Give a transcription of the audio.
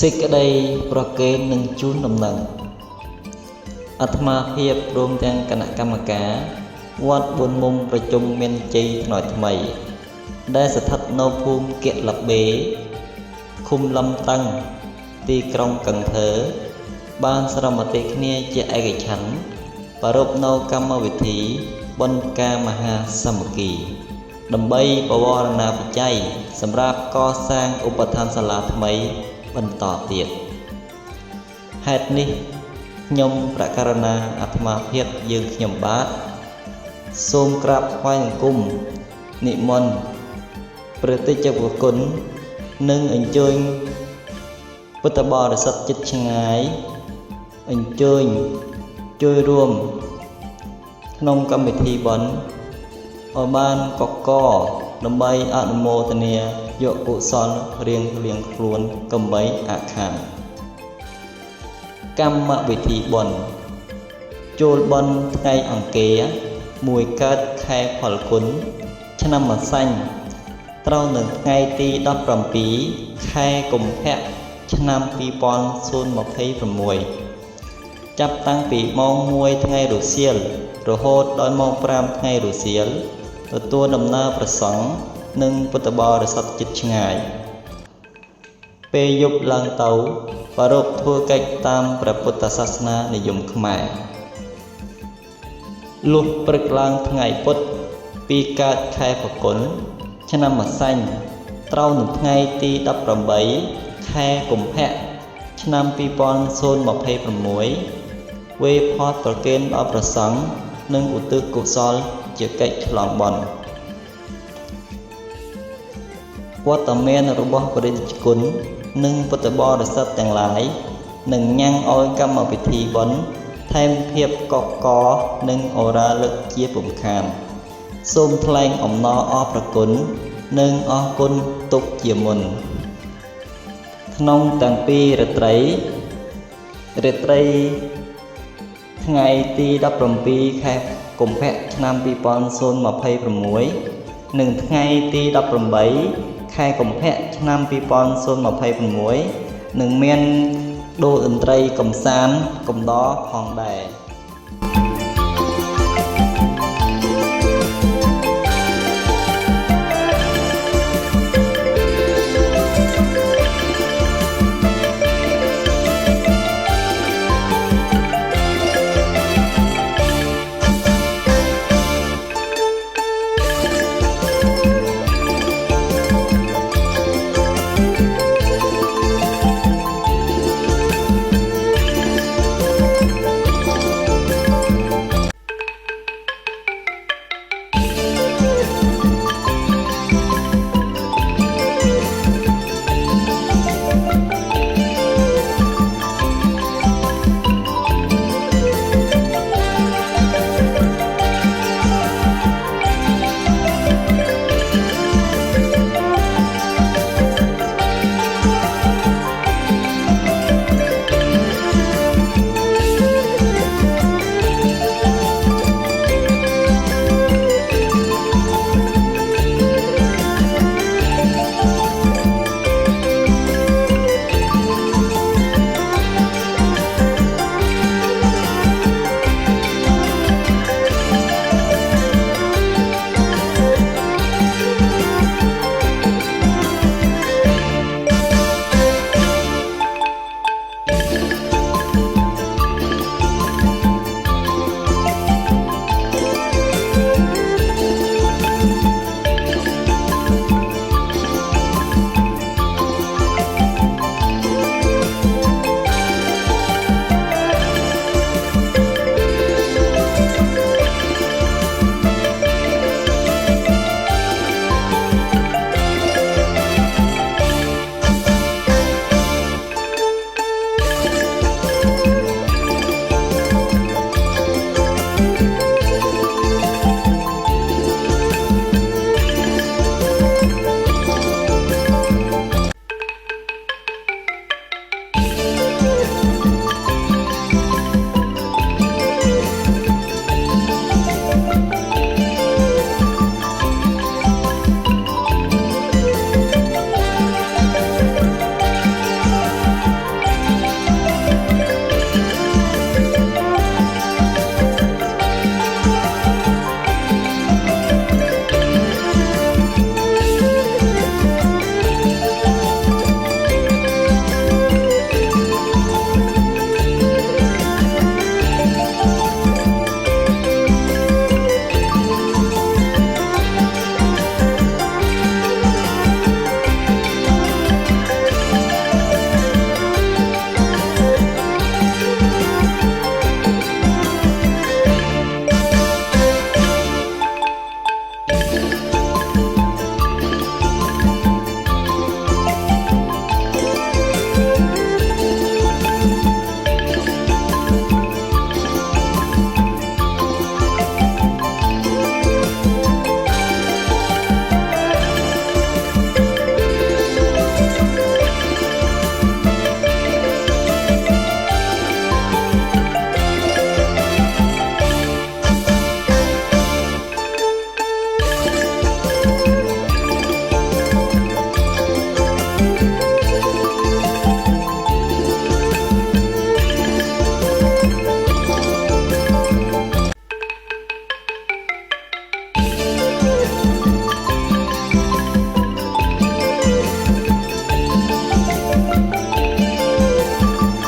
សេចក្តីប្រគេននិងជូនដំណឹងអាត្មាភាពព្រមទាំងគណៈកម្មការវត្តបួនមុំប្រជុំមានជ័យថ្នយថ្មី ដែលស្ថិតនៅភូមិគលបេឃុំលំតឹងទីក្រុងកឹងធើបានស្រមតិគ្នាជាឯកច្ឆន្ទប្រារព្ធនៅកម្មវិធីបុណ្យផ្កាមហាសាមគ្គី ដើម្បីបវរណាបច្ច័យសម្រាប់កសាងឧបដ្ឋានសាលាថ្មីបន្តទៀតហេតុនេះខ្ញុំប្រកាសណាអាត្មាភាពយើងខ្ញុំបាទសូមក្រាបថ្វាយបង្គំនិមន្តព្រះតេជព្រះគុណនិងអញ្ជើញពុទ្ធបរិស័ទជិតឆ្ងាយអញ្ជើញជួយរួមក្នុងកម្មវិធីបុណ្យឲ្យបានកកដើម្បីអនុមោទនាយកកុសលរៀងរៀងខ្លួនកុំបីអាខានកម្មវិធីបុណ្យចូលបុណ្យថ្ងៃអង្គារមួយកើតខែផលគុណឆ្នាំម្សាញ់ត្រូវនឹងថ្ងៃទី17ខែកុម្ភៈឆ្នាំ2026ចាប់តាំងពីម៉ោង1ថ្ងៃរសៀលរហូតដល់ម៉ោង5ថ្ងៃរសៀលទទួលដំណើរព្រះសង្ឃនិងពុទ្ធបរិស័ទជិតឆ្ងាយពេលយប់ឡើងទៅប្រារព្ធធ្វើកិច្ចតាមព្រះពុទ្ធសាសនានិយមខ្មែរលុះព្រឹកឡើងថ្ងៃពុធពីកើតខែផល្គុនឆ្នាំម្សាញ់ត្រូវនឹងថ្ងៃទី18ខែកុម្ភៈឆ្នាំ2026វេផតប្រគេនដល់ព្រះសង្ឃនិងឧទ្ទិសកុសលជាកិច្ចឆ្លងបុណ្យវត្តមានរបស់ព្រះរាជគុណនិងពុទ្ធបរិស័ទទាំងឡាយនឹងញ៉ាំងឲ្យកម្មវិធីបុណ្យថែមភាពកកកនិងអូរ៉ាលឹកជាពំខានសូមថ្លែងអំណរអរព្រះគុណនិងអរគុណទុកជាមុនក្នុងទាំងពីររាត្រីរាត្រីថ្ងៃទី17ខែកុម្ភៈឆ្នាំ2026និងថ្ងៃទី18ខែកុម្ភៈឆ្នាំ2026នឹងមានដូរតន្ត្រីកំសាន្តកំដរផងដែរ។